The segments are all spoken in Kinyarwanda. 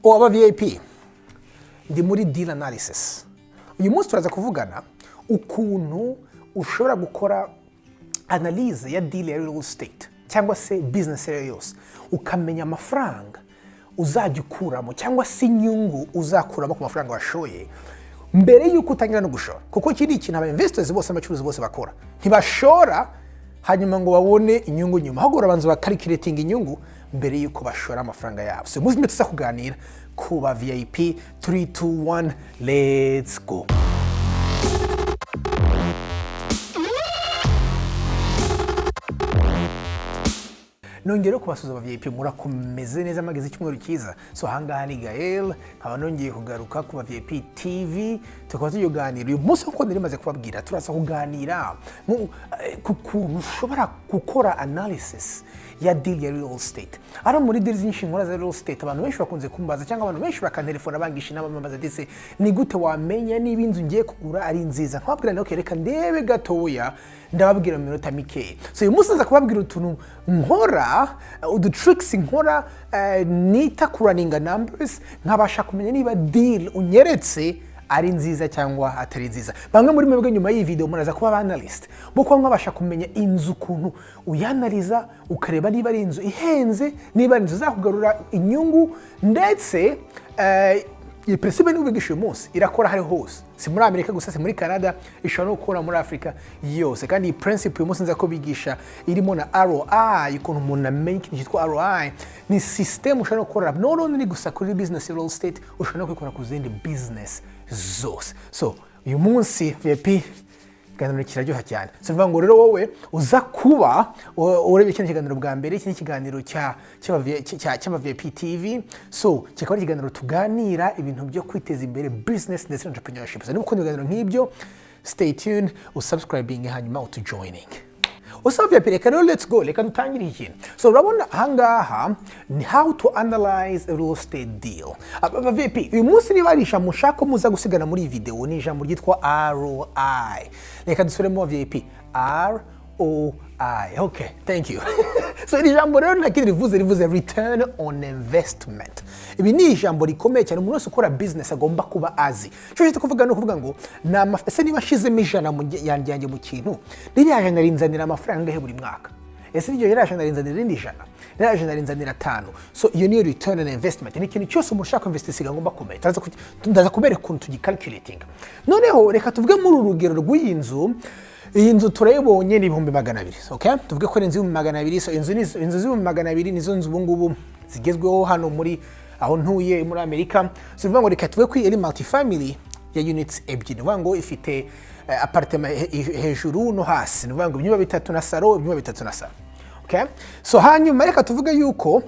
Aba VIP, ndi muri deal analysis. Uyu munsi turaza kuvugana ukuntu ushobora gukora analyse ya deal ya real estate cyangwa se business iyo ari yo yose, ukamenya amafaranga uzajya ukuramo cyangwa se inyungu uzakuramo ku mafaranga washoye mbere y'uko utangira no gushora, kuko iki ni ikintu aba investors bose, abacuruzi bose bakora. Ntibashora hanyuma ngo babone inyungu nyuma, ahubwo barabanza bacalculatinga inyungu mbere y'uko bashora amafaranga yabo. So umunsi tuza kuganira ku ba VIP. 3, 2, 1, let's go! Nongera kubasuhuza, aba VIP. Murakomeze neza, mageze icyumweru cyiza. So ahangaha ni Gael, nkaba nongeye kugaruka ku ba VIP TV, tukaba tugiye kuganira uyu munsi. Nk'uko nari maze kubabwira, turaza kuganira ku kuntu ushobora gukora analysis ya deal ya real estate. Ari muri deal nyinshi nkora za real estate, abantu benshi bakunze kumbaza cyangwa abantu benshi bakantelefona bangisha inama, bambaza ndetse: "Ni gute wamenya niba inzu ngiye kugura ari nziza?" Nkababwira nti: "Okay, reka ndebe gatoya, ndababwira mu minota mikeya." So uyu munsi nza kubabwira utuntu nkora, udu tricks nkora, nita kurunninga numbers, nkabasha kumenya niba deal unyeretse ari nziza cyangwa atari nziza. Bamwe muri mwebwe, nyuma y'iyi video muraza kuba analyst bo kuba mwabasha kumenya inzu, ukuntu uyanalyza, ukareba niba ari inzu ihenze, niba ari inzu izakugarura inyungu. Ndetse iyi principe niba ubigisha uyu munsi irakora ahari hose, si muri Amerika gusa, si muri Canada, ishobora no gukora muri Afurika yose. Kandi iyi principe uyu munsi nza ko bigisha irimo na ROI, ukuntu umuntu amenya ikintu cyitwa ROI. Ni system ushobora no gukora not only gusa kuri business ya real estate, ushobora no kubikora ku zindi business zose. So uyu munsi, VIP, ikiganiro kiraryoha cyane. Si ukuvuga ngo rero wowe uza kuba urebye kino kiganiro bwa mbere, iki ni ikiganiro cy'aba VIP TV. So kikaba ari ikiganiro tuganira ibintu byo kwiteza imbere, business ndetse na entrepreneurship. So niba ukunda ibiganiro nk'ibyo, stay tuned, usubscribing, hanyuma utujoining. Usaba VIP, reka rero let's go, reka dutangire iki kintu. So urabona ahangaha ni how to analyze a real estate deal. Aba VIP, uyu munsi niba ari ijambo mushaka ko muza gusigana muri iyi video, ni ijambo ryitwa ROI. Reka dusubiremo, VIP: ROI. Okay, thank you. So iri jambo rero nta kindi rivuze, rivuze return on investment. Ibi ni ijambo rikomeye cyane umuntu wese ukora business agomba kuba azi. Icyo nshatse kuvuga ni ukuvuga ngo ese niba nshizemo 100 yanjye mu kintu, ririya jana rinzanira amafaranga angahe buri mwaka? Ese iryo ririya jana rinzanira irindi jana, ririya jana rinzanira atanu? So iyo niyo return on investment. Ni ikintu cyose umuntu ushaka investisinga agomba kumenya. Ndaza kubereka ukuntu tugicalculatinga. Noneho reka tuvuge muri uru rugero rw'iyi nzu. Iyi nzu turayibonye, ni 200,000. Okay, tuvuge ko ari inzu y'200,000. So inzu z'ibihumbi 200 nizo nzu ubu ngubu zigezweho hano muri aho ntuye muri Amerika. So bivuga ngo reka tuvuge ko iyi ari multifamily ya units ebyiri, ni ukuvuga ngo ifite apartment hejuru no hasi, ni ukuvuga ngo ibyumba bitatu na salo, ibyumba bitatu na salo. Okay, so hanyuma reka tuvuge yuko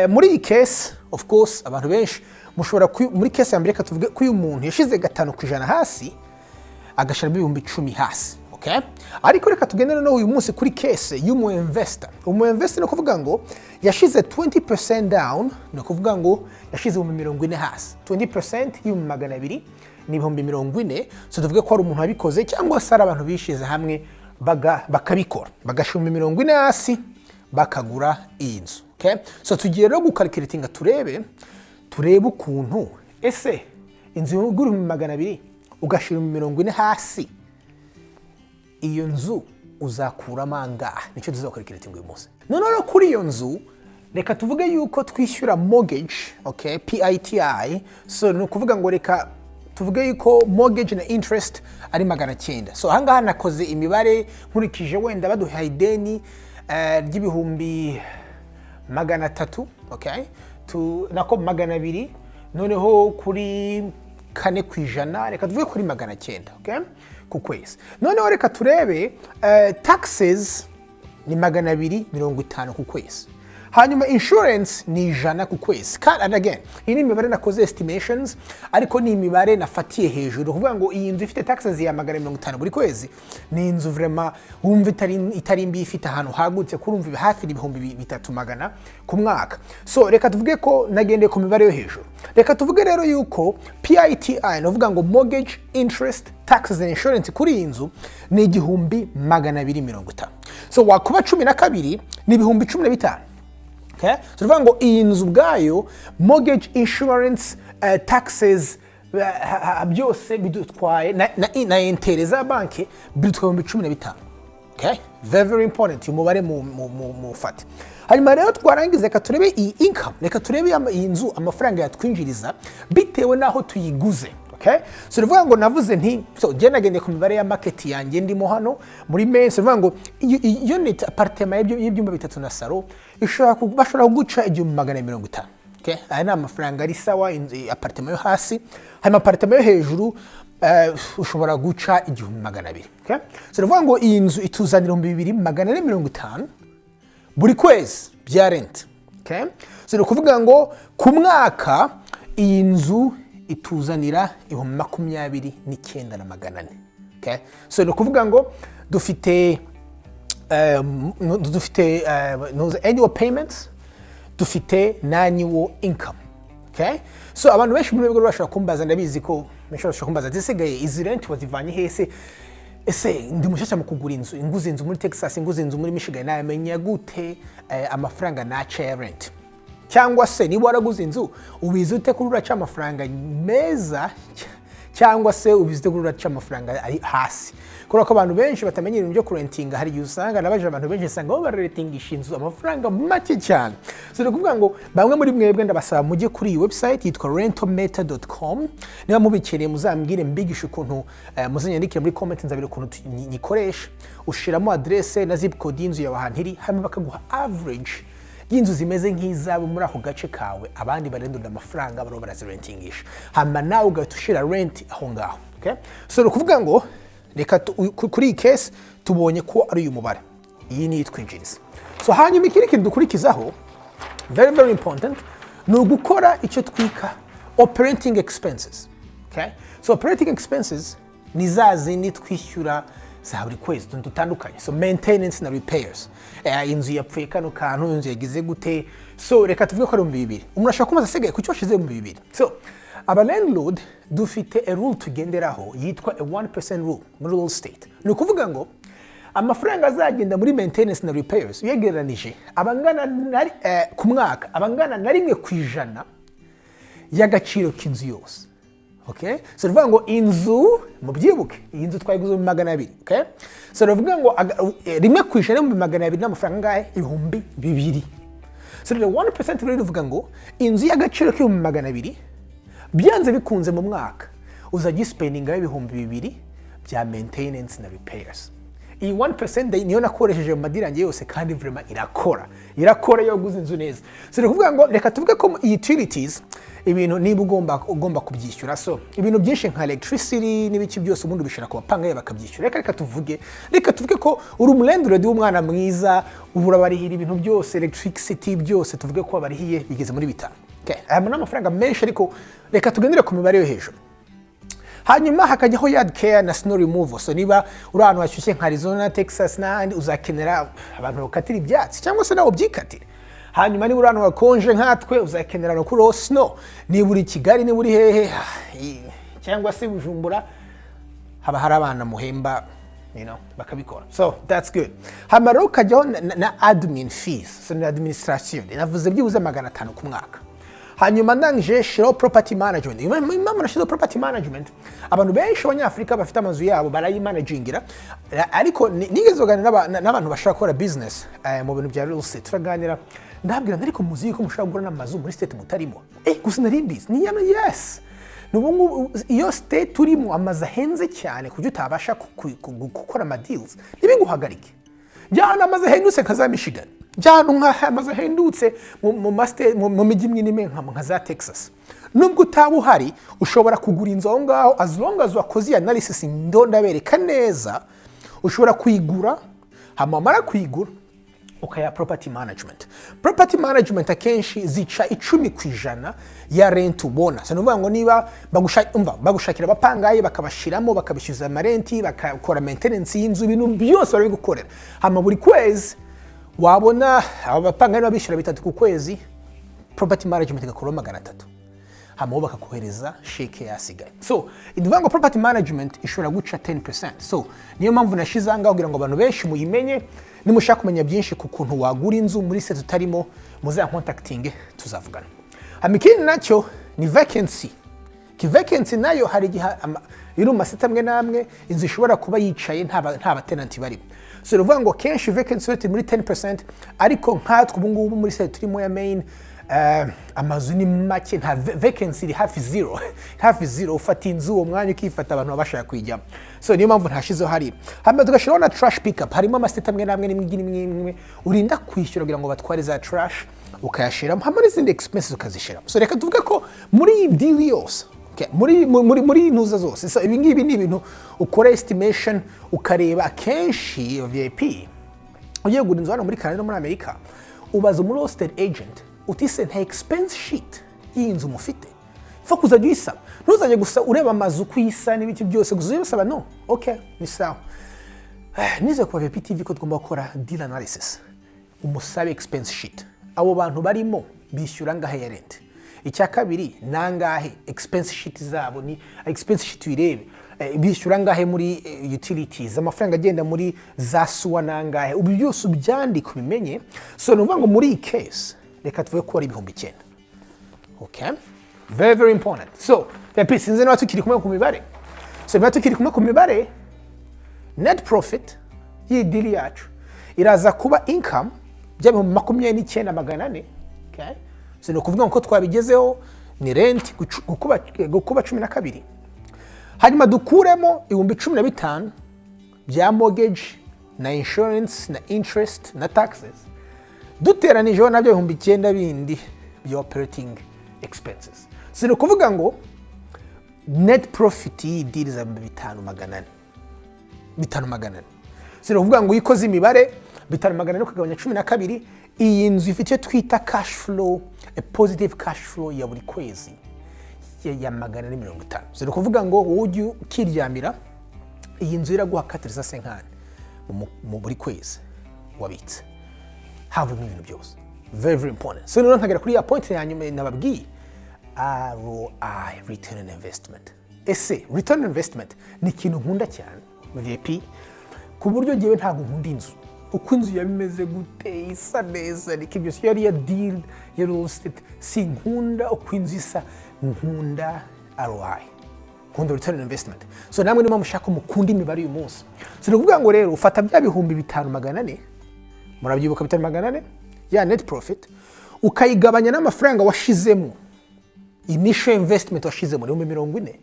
muri iyi case, of course, abantu benshi mushobora muri case ya mbere, reka tuvuge ko uyu muntu yashize 5% hasi, agashyiramo 10,000 hasi. Okay? Ariko reka tugende noneho uyu munsi kuri case y'umu investor. Umu investor ni ukuvuga ngo yashize 20% down, ni ukuvuga ngo yashize 40,000 hasi. 20% y'200,000 ni 40,000. So tuvuge ko hari umuntu wabikoze cyangwa se ari abantu bishize hamwe bakabikora, bagashyira 40,000 hasi, bakagura iyi nzu. Okay? So tugiye rero gucalculatinga, turebe ukuntu ese inzu igura 200,000, ugashyira 40,000 hasi, iyo nzu uzakuramo angahe? Nicyo tuzacalculatinga uyu munsi. Noneho rero kuri iyo nzu, reka tuvuge yuko twishyura mortgage, okay, PITI. So ni ukuvuga ngo reka tuvuge yuko mortgage na interest ari 900. So ahangaha nakoze imibare nkurikije wenda baduhaye ideni ry'ibihumbi 300, okay, nako 200, noneho kuri 4%, reka tuvuge kuri 900, okay, ku kwezi. Noneho reka turebe, taxes ni 250 ku kwezi, hanyuma insurance ni 100 ku kwezi. Kandi and again, iyi ni imibare nakoze estimations, ariko ni imibare nafatiye hejuru. Kuvuga ngo iyi nzu ifite taxes ya 250 buri kwezi, ni inzu vraiment wumva itari mbi, ifite ahantu hagutse, kurumva hafi 300,000 ku mwaka. So reka tuvuge ko nagendeye ku mibare yo hejuru. Reka tuvuge rero yuko PITI, ni ukuvuga ngo mortgage, interest, taxes and insurance, kuri iyi nzu ni 1,250. So wakuba 12 ni 15,000. Okay? So tuvuga ngo iyi nzu ubwayo, mortgage, insurance, taxes, byose bidutwaye na interest za banki, bidutwaye 15,000. Okay? Very very important uyu mubare mu mufate. Hanyuma rero twarangiza, reka turebe iyi income, reka turebe iyi nzu amafaranga yatwinjiriza bitewe n'aho tuyiguze. Okay? So rivuga ngo navuze nti, so njye nagendeye ku mibare ya market yanjye ndimo hano muri Maine. So rivuga ngo iyi unit, apartment y'ibyumba bitatu na salo, bashobora kuguca 1450. Okay? Aya ni amafaranga ari sawa, inzu apartment yo hasi. Hanyuma apartment yo hejuru ushobora guca 1200. Okay? So rivuga ngo iyi nzu ituzanira 2450 buri kwezi bya rent. Okay? So ni ukuvuga ngo ku mwaka iyi nzu ituzanira 29,400. Okay? So ni ukuvuga ngo dufite annual payments, dufite na annual income. Okay? So abantu benshi muri bigo bashobora kumbaza, ndabizi ko benshi bashobora kumbaza ati: "Isigaye izi rent wazivanye hese? Ese ndi mushyashya mu kugura inzu, nguze inzu muri Texas, nguze inzu muri Michigan, namenya gute amafaranga naca ya rent? Cyangwa se niba waraguze inzu, ubizi ute ko uraca amafaranga meza, cyangwa se ubizi ute ko uraca amafaranga ari hasi?" Kubera ko abantu benshi batamenya ibintu byo kurentinga, hari igihe usanga nabaje abantu benshi, usanga bo bararentingisha inzu amafaranga make cyane. So ni ukuvuga ngo bamwe muri mwebwe ndabasaba mujye kuri iyi website yitwa rentometer.com. Niba mubikeneye muzambwire mbigishe ukuntu, muzanyandikire muri comment, nzabira ukuntu nyikoresha. Ushiramo adresse na zip code y'inzu yawe ahantu iri, hanyuma bakaguha average y'inzu zimeze nk'izabo muri ako gace kawe, abandi barendura amafaranga bariho barazirentingisha, hanyuma nawe ugahita ushyira rent aho ngaho. Okay? So ni ukuvuga ngo reka kuri iyi case tubonye ko ari uyu mubare, iyi niyo itwinjiriza. So hanyuma ikindi kintu dukurikizaho, very very important, ni ugukora icyo twita operating expenses. Okay? So operating expenses ni za zindi twishyura za buri kwezi, utuntu dutandukanye. So maintenance na repairs, inzu yapfuye kano kantu, inzu yagize gute. So reka tuvuge ko ari 2000. Umuntu ashobora kubaza: "Asigaye kuki washize 2000?" So aba landlord dufite a rule tugenderaho yitwa a 1% rule muri real estate. Ni ukuvuga ngo amafaranga azagenda muri maintenance na repairs uyegeranije aba angana ku mwaka aba angana na 1% y'agaciro k'inzu yose. Okay? So bivuga ngo inzu, mubyibuke, iyi nzu twayiguze mu 200. Okay? So bivuga ngo 1% 200,000 n'amafaranga angahe? 2000. So rero 1% rero bivuga ngo inzu y'agaciro k'200,000, byanze bikunze mu mwaka uzajya uspendingaho 2000 bya maintenance na repairs. Iyi 1% niyo nakoresheje mu ma deal yanjye yose, kandi vraiment irakora, irakora iyo waguze inzu neza. So ni ukuvuga ngo reka tuvuge ko utilities, ibintu niba ugomba kubyishyura, so ibintu byinshi nka electricity n'ibiki byose, ubundi ubishyira ku bapangayi bakabyishyura. Reka tuvuge ko uri umu landlord w'umwana mwiza, ubu urabarihira ibintu byose, electricity byose, tuvuge ko wabarihiye bigeze muri bitanu. Okay. Aya ni amafaranga menshi, ariko reka tugendere ku mibare yo hejuru. Hanyuma hakajyaho yard care na snow removal. So niba uri ahantu hashyushye nka Arizona, Texas n'ahandi, uzakenera abantu bakatira ibyatsi cyangwa se nawe ubyikatire. Hanyuma niba uri ahantu hakonje nkatwe, uzakenera no kuri snow. Niba uri i Kigali, niba uri hehe cyangwa se Bujumbura, haba hari abana muhemba bakabikora. So that's good. Hanyuma rero ukajyaho na admin fees, so ni administration, navuze byibuze 500 ku mwaka. Hanyuma ndangije shiraho property management. Impamvu nashizeho property management, abantu benshi b'Abanyafurika bafite amazu yabo barayimanagingira, ariko nigeze kuganira n'abantu bashaka gukora business mu bintu bya real estate, turaganira, ndababwira, ariko muzi yuko mushobora kugura n'amazu muri state mutarimo? Gusa nari mbizi ni yano. Yes, n'ubu ngubu iyo state turimo amazu ahenze cyane ku buryo utabasha gukora ama deals, ntibiguhagarike. Jya ahantu amazu ahendutse nka za Michigan, jya ahantu nka amazu ahendutse mu mijyi imwe n'imwe nka za Texas. Nubwo utaba uhari, ushobora kugura inzu aho ngaho, as long as wakoze iyi analysis ndo ndabereka neza. Ushobora kuyigura, hanyuma wamara kuyigura ukaya property management. Property management akenshi zica 10% ya rent ubona. So ni ukuvuga ngo niba umva, bagushakira abapangayi, bakabashiramo, bakabishyuza ama rent, bakakora maintenance y'inzu, ibintu byose barabigukorera. Hanyuma buri kwezi wabona abo bapangayi babishyura bitatu ku kwezi, property management igakuraho 300. Hama bo bakakohereza sheke yasigaye. So ni ukuvuga ngo property management ishobora guca 10%. So niyo mpamvu nashize aha ngaha kugira ngo abantu benshi muyimenye. Nimushaka kumenya byinshi ku kuntu wagura inzu muri state utarimo, muzancontactinge, tuzavugana. Hama ikindi nacyo ni vacancy. Ki vacancy nayo hari igihe iri mu mastate amwe n'amwe inzu ishobora kuba yicaye, nta batenanti barimo. So ni ukuvuga ngo kenshi vacancy rate muri 10%, ariko nkatwe ubu ngubu muri state turimo ya Maine, amazu ni make, nta vacancy, iri hafi zero, hafi zero. Ufata inzu uwo mwanya ukifata, abantu baba bashaka kuyijyamo. So niyo mpamvu ntashizeho hariya. Hanyuma tugashyiraho na trash pickup. Harimo amastate amwe n'amwe n'imwe n'imwe imwe urinda kwishyura kugira ngo batware za trash, ukayashiramo hamwe n'izindi expenses ukazishyiramo. So reka tuvuge ko muri iyi deal yose, okay, muri ntuza zose, so ibi ngibi ni ibintu ukora estimation ukareba. Akenshi VIP ugiye kugura inzu hano muri Canada no muri Amerika, ubaza umu real estate agent uti: "Se nta expense sheet y'iyi nzu mufite?" Upfa kuzajya uyisaba, ntuzajye gusa ureba amazu uko isa n'ibiki byose gusa, uyibasaba. No, okay, ni sawa. Nize kuba VIP TV ko tugomba gukora deal analysis. Umusabe expense sheet, abo bantu barimo bishyura angahe ya rent? Icya kabiri, ni angahe expense sheet zabo? Ni expense sheet uyirebe. Bishyura angahe muri utilities? Amafaranga agenda muri za sewer ni angahe? Ubu byose ubyandike, ubimenye. So ni ukuvuga ngo muri iyi case reka tuvuge ko ari 9000. Okay, very very important. So VIP, sinzi niba tukiri kumwe ku mibare. So niba tukiri kumwe ku mibare, net profit y'iyi deal yacu iraza kuba income bya 29,400. Okay? So ni ukuvuga ngo ko twabigezeho ni rent gukuba 12, hanyuma dukuremo 15,000 bya mortgage na insurance na interest na taxes, duteranijeho nabyo 9000 bindi bya operating expenses. So ni ukuvuga ngo net profit y'iyi deal za 5,400, 5,400. So ni ukuvuga ngo iyo ukoze imibare, 5,400 ukagabanya 12, iyi nzu ifite icyo twita cash flow, a positive cash flow ya buri kwezi ya 450. So ni ukuvuga ngo wowe ujya ukiryamira, iyi nzu iraguha 450 mu buri kwezi wabitse, havuyemo ibintu byose. Very very important. So noneho nkagera kuri ya point ya nyuma nababwiye, ROI, return on investment. Ese return on investment ni ikintu nkunda cyane VIP, ku buryo ngewe ntabwo nkunda inzu uko inzu yaba imeze gute, isa neza, niko byose iyo ari iya deal ya real estate, sinkunda uko inzu isa, nkunda ROI, nkunda return on investment. So namwe niba mushaka mukunda imibare uyu munsi. So ni ukuvuga ngo rero ufata bya 5,400, murabyibuka, 5,400 ya net profit, ukayigabanya n'amafaranga washizemo, initial investment washizemo 40,000,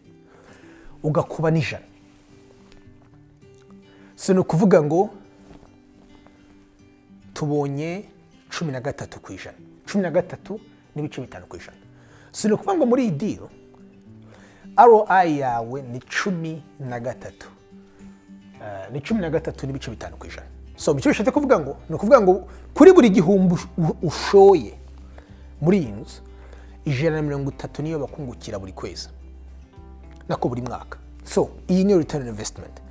ugakuba n'ijana. So ni ukuvuga ngo tubonye 13%, 13.5%. So ni ukuvuga ngo muri iyi deal ROI yawe ni 13, ni 13.5%. So icyo bishatse kuvuga ngo ni ukuvuga ngo kuri buri gihumbi ushoye muri iyi nzu, 130 niyo bakungukira buri kwezi, nako buri mwaka. So iyi niyo return on investment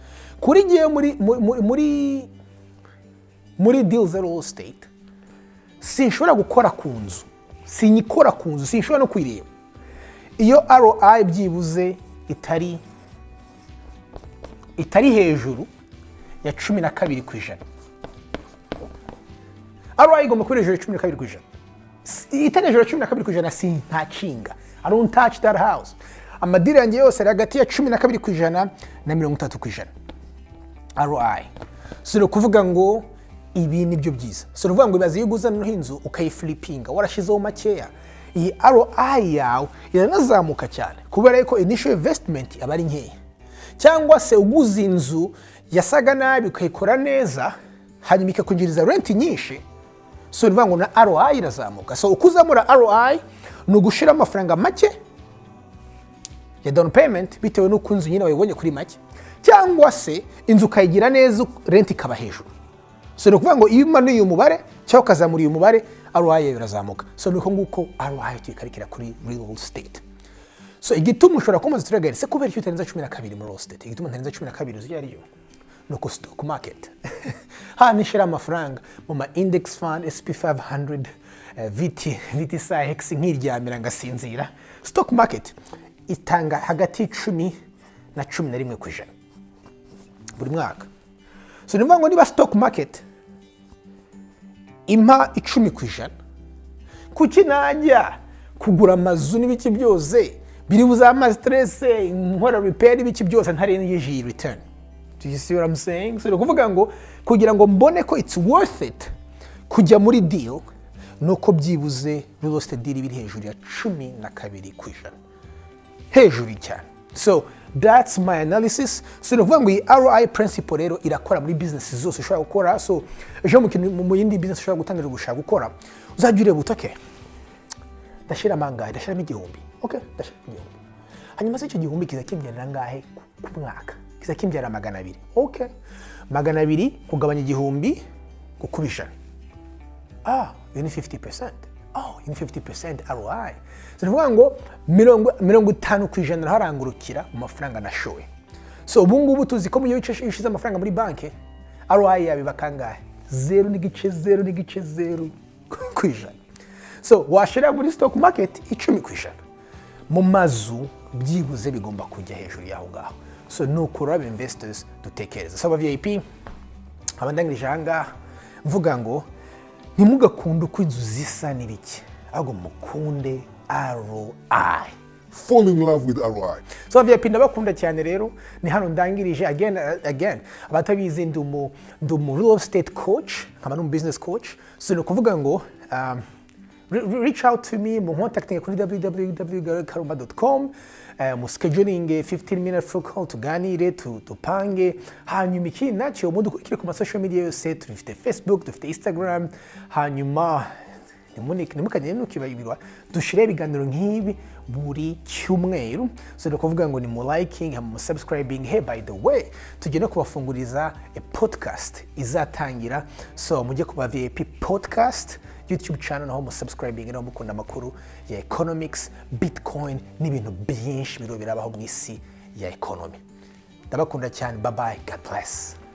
kuri ngewe muri deals za real estate. Sinshobora gukora ku nzu, sinyikora ku nzu, sinshobora no kuyireba iyo ROI byibuze itari hejuru ya 12%. ROI igomba kuba hejuru ya 12%. Itari hejuru ya 12% sintacinga. I don't touch that house. Amadeal yanjye yose ari hagati ya 12% na 30% ROI. So ni ukuvuga ngo ibi ni byo byiza. So ni ukuvuga ngo ibaze iyo uguza noneho inzu ukayiflippinga warashyizeho makeya, iyi ROI yawe iranazamuka cyane kubera yuko initial investment aba ari nkeya. Cyangwa se uguze inzu yasaga nabi ukayikora neza, hanyuma ikakwinjiriza rent nyinshi. So ni ukuvuga ngo na ROI irazamuka. So uko uzamura ROI ni ugushyira amafaranga make ya down payment, bitewe n'uko inzu nyine wayibonye kuri make, cyangwa se inzu ukayigira neza, rent ikaba hejuru. So ni ukuvuga ngo iyo umanuye uyu mubare cyangwa ukazamura uyu mubare, ROI yawe irazamuka. So ni uko nguko ROI tuyikarikira kuri real estate. So igituma ushobora kumaza turagari se kubera icyo utarenza 12 muri real estate, igituma ntarenza 12 uzi ariyo ni uko stock market hano ishyira amafaranga mu ma index fund, SP 500, VT VTSAX nkiryamira ngasinzira. Stock market itanga hagati y'10 na 11% buri mwaka. So ni ukuvuga ngo niba stock market impa 10%, kuki najya kugura amazu n'ibiki byose biri buzampa stress, nkora repair n'ibiki byose, ntarengeje iyi return? Do you see what I'm saying? So ni ukuvuga ngo kugira ngo mbone ko it's worth it kujya muri deal, nuko byibuze real estate deal biri hejuru ya 12%, hejuru cyane. So that's my analysis. So ni ukuvuga ngo iyi ROI principle rero irakora muri business zose ushobora gukora. So ejo mu yindi business ushobora gutangira gushaka gukora, uzajya ureba uti: "Okay, ndashyiramo angahe? Ndashyiramo 1000. Okay, ndashyiramo 1000. Hanyuma se icyo 1000 kiza kimbyarira angahe ku mwaka?" Kiza kimbyarira 200. Okay, 200 kugabanya 1000, gukuba 100. Ah, iyo ni 50%. Oh, iyo ni 50% ROI. So ni ukuvuga ngo 50% harangurukira mu mafaranga nashoye. So ubu ngubu tuzi ko mu gihe ushize amafaranga muri banki, ROI yawe iba kangahe? 0.00.0%. So washyira muri stock market 10%, mu mazu byibuze bigomba kujya hejuru y'aho ngaho. So ni ukuraba investors dutekereza. So aba VIP, abandangirije aha ngaha mvuga ngo ntimugakunde uko inzu zisa n'ibiki, ahubwo mukunde ROI. Fall in love with ROI. So VIP, ndabakunda cyane. Rero ni hano ndangirije. Again, again, abatabizi, ndi umu real estate coach, nkaba n'umu business coach. So ni ukuvuga ngo reach out to me, mu contacting kuri www.karumba.com, mu scheduling 15 minute phone call, tuganire, tupange. Hanyuma ikindi nacyo, mudukurikire ku ma social media yose. Dufite Facebook, dufite Instagram. Hanyuma ntimukagende ntukibagirwa, dushyire ibiganiro nk'ibi buri cyumweru. So ni ukuvuga ngo ni mu liking, mu subscribing. Hey, by the way, tugiye no kubafunguriza a podcast izatangira. So mujye kuba VIP podcast YouTube channel, naho mu subscribing, naho mukunda amakuru ya economics, Bitcoin n'ibintu byinshi biriho birabaho mu isi ya economy. Ndabakunda cyane. Bye bye, God bless.